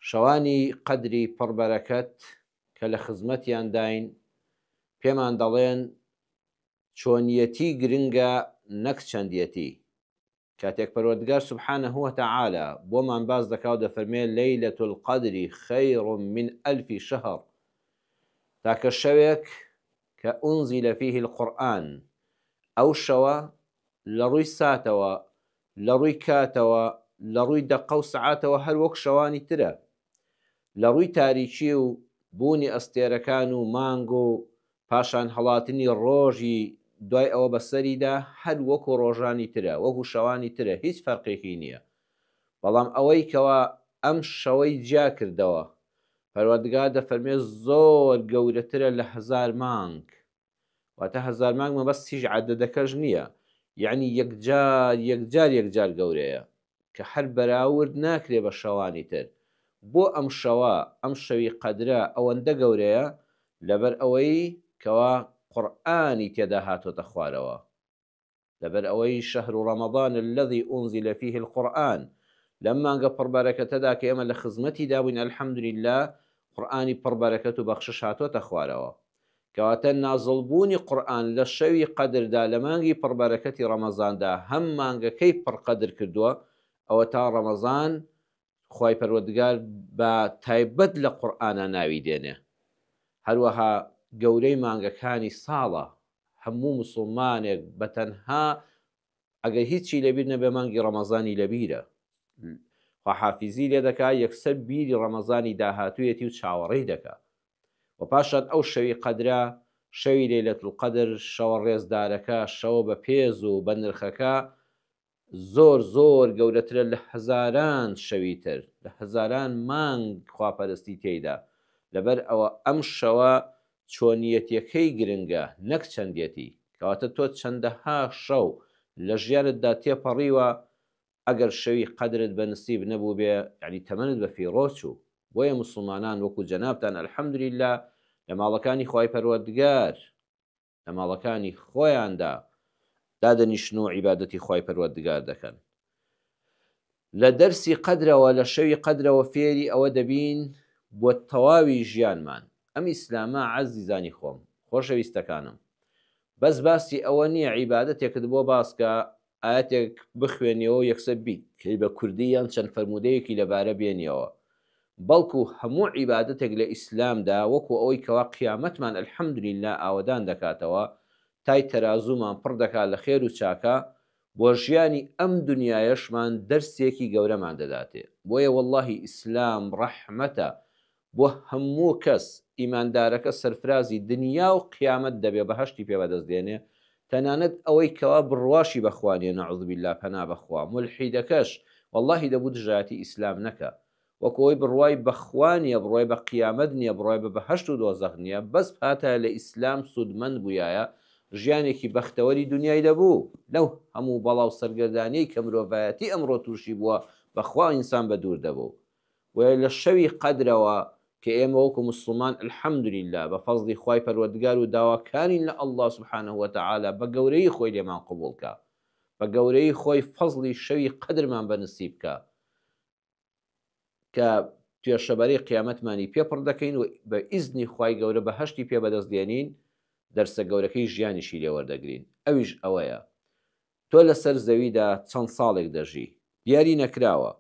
شەوانی قەدری پڕ بەرەکەت کە لە خزمەتیانداین پێمان دەڵێن چۆنیەتی گرنگە نەک چەندیەتی. کاتێک پەروەردگار سبحانە وتعالی بۆمان باس دەکا و دەفەرمێ لیلە القدر خیر من الف شهر تاکە شەوێک کە انزل فیه القرآن ئەو شەوە لە ڕووی ساتەوە لە ڕووی کاتەوە لە ڕووی دەقە و سەعاتەوە هەر وەک شەوانی ترە لە ڕووی تاریکی و بوونی ئەستێرەکان و مانگ و پاشان هەڵاتنی ڕۆژی دوای ئەوە بەسەریدا هەر وەکو ڕۆژانی ترە وەکو شەوانی ترە هیچ فەرقێکی نییە بەڵام ئەوەی کەوا ئەم شەوەی جیا کردەوە پەروەردگار دەفەرمێ زۆر گەورەترە لە هەزار مانگ واتە هەزار مانگ مەبەست هیچ عەدەدەکەش نییە یەعنی یەکجار یەکجار یەکجار گەورەیە کە هەر بەراورد ناکرێ بە شەوانی تر بۆ ئەم شەوە ئەم شەوی قەدرە ئەوەندە گەورەیە لەبەر ئەوەی کەوا قورئانی تێدا هاتۆتە خوارەوە لەبەر ئەوەی شهر رمضان الذی انزل فیه القرآن لەم مانگە پڕ بەرەکەتەدا کە ئێمە لە خزمەتیدا بووین الحمدللە قورئانی پڕ بەرەکەت و بەخشش هاتۆتە خوارەوە کەواتە نازڵ بوونی قورئان لە شەوی قەدردا لە مانگی پڕ بەرەکەتی ڕەمەزاندا هەم مانگەکەی پڕ قەدر کردووە ئەوەتا ڕەمەزان خوای پەروەردگار بە تایبەت لە قورئانا ناوی دێنێ هەروەها گەورەی مانگەکانی ساڵە هەموو موسڵمانێک بە تەنها ئەگەر هیچی لەبیر نەبێ مانگی ڕەمەزانی لەبیرە خواحافیزی لێ دەکا یەکسەر بیری ڕەمەزانی داهاتوویەتی و چاوەڕێی دەکا و پاشان ئەو شەوی قەدرە شەوی لەیلەت القدر شەوە ڕێزدارەکە شەوە بە پێز و بە نرخەکە زۆر زۆر گەورەترە لە هەزاران شەوی تر، لە هەزاران مانگ خواپەرستی تێیدا، لەبەر ئەوە ئەم شەوە چۆنیەتیەکەی گرنگە نەک چەندیەتی، کەواتە تۆ چەندەها شەو لە ژیانتدا تێپەڕیوە ئەگەر شەوی قەدرت بە نسیب نەبووبێ یەعنی تەمەنت بە فیڕۆ چوو، بۆیە موسڵمانان وەکو جەنابتان الحمدللە لە ماڵەکانی خوای پەروەردگار لە ماڵەکانی خۆیاندا دادەنیشن و عیبادەتی خوای پەروەردگار دەکەن. لە دەرسی قەدرەوە لە شەوی قەدرەوە فێری ئەوە دەبین بۆ تەواوی ژیانمان ئەم ئیسلامە عەزیزانی خۆم خۆشەویستەکانم بەس باسی ئەوە نییە عیبادەتێکت بۆ باسکە ئایەتێک بخوێنیەوە و یەکسەر بیکەی بە کوردی یان چەند فەرموودەیەکی لەبارە بێنیەوە بەڵکو هەموو عیبادەتێک لە ئیسلامدا وەکو ئەوەی کەوا قیامەتمان الحمدللە ئاوەدان دەکاتەوە تای تەرازوومان پڕ دەکات لە خێر و چاکە بۆ ژیانی ئەم دونیایەشمان دەرسێکی گەورەمان دەداتێ بۆیە وەڵاهی ئیسلام ڕەحمەتە بۆ هەموو کەس، ئیماندارەکە سەرفرازی دنیا و قیامەت دەبێ بەهەشتی پێ بەدەست دێنێ، تەنانەت ئەوەی کەوا بڕواشی بە خوا نیە نعوذ باللە پەنا بە خوا، مولحیدەکەش وەڵاهی دەبوو دژایەتی ئیسلام نەکا، وەکو ئەوەی بڕوای بە خوا نیە بڕوای بە قیامەت نیە بڕوای بە بەهەشت و دۆزەخ نیە، بەس بهاتایە لە ئیسلام سوودمەند بوویایە ژیانێکی بەختەوەری دنیای دەبوو، لەو هەموو بەڵا و سەرگەردانیەی کە مرۆڤایەتی ئەمڕۆ تووشی بووە بە خوا ئینسان بەدوور دەبوو. بۆیە لە شەوی قەدرەوە کە ئێمە وەکو موسڵمان الحمدللە بە فەزڵی خوای پەروەردگار و داواکارین لە اللە سبحانە وتعالی بە گەورەیی خۆی لێمان قبوڵ کا بە گەورەیی خۆی فەزڵی شەوی قەدرمان بە نسیب کا کە پێشەبەرەی قیامەتمانی پێ پڕ دەکەین و بە ئیزنی خوای گەورە بەهەشتی پێ بەدەست دێنین دەرسە گەورەکەی ژیانیشی لێ وەردەگرین ئەویش ئەوەیە تۆ لەسەر زەویدا چەند ساڵێک دەژی دیاری نەکراوە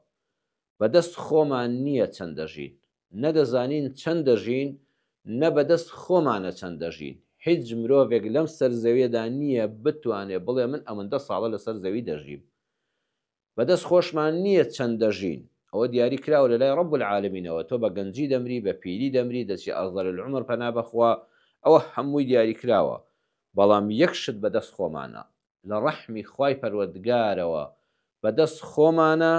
بەدەست خۆمان نییە چەند دەژین. نە دەزانین چەند دەژین، نە بەدەست خۆمانە چەند دەژین. هیچ مرۆڤێک لەم سەر زەویەدا نییە بتوانێ بڵێ من ئەمەندە ساڵە لەسەر زەوی دەژیم. بەدەست خۆشمان نییە چەند دەژین. ئەوە دیاری کراوە لەلای رب العالمینەوە تۆ بە گەنجی دەمری، بە پیری دەمری، دەچی ارذل العمر پەنا بەخوا، ئەوە هەمووی دیاری کراوە. بەڵام یەک شت بەدەست خۆمانە. لە ڕەحمی خوای پەروەردگارەوە بەدەست خۆمانە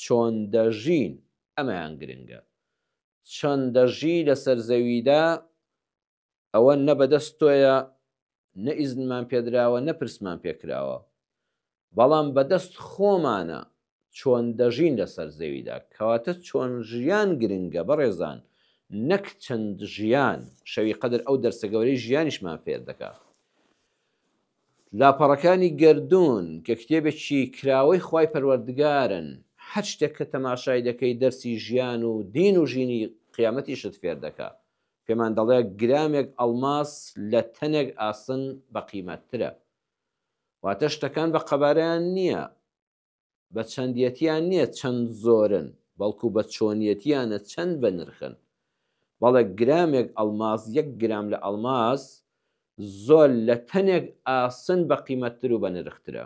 چۆن دەژین ئەمەیان گرنگە چۆن دەژی لەسەر زەویدا ئەوە نە بەدەست تۆیە نە ئیزنمان پێدراوە نە پرسمان پێکراوە بەڵام بەدەست خۆمانە چۆن دەژین لەسەر زەویدا کەواتە چۆن ژیان گرنگە بەڕێزان نەک چەند ژیان شەوی قەدر ئەو دەرسە گەورەی ژیانیشمان فێر دەکا لاپەڕەکانی گەردوون کە کتێبێکی کراوەی خوای پەروەردگارن هەر شتێک کە تەماشای دەکەی دەرسی ژیان و دین و ژینی قیامەتیشت فێر دەکا. پێمان دەڵێ گرامێک ئەڵماس لە تەنێک ئاسن بەقیمەتترە. واتە شتەکان بە قەبارەیان نییە، بە چەندیەتیان نییە چەند زۆرن، بەڵکو بە چۆنیەتیانە چەند بە نرخن. بەڵێ گرامێک ئەڵماس، یەک گرام لە ئەڵماس زۆر لە تەنێک ئاسن بە قیمەتتر و بە نرخترە.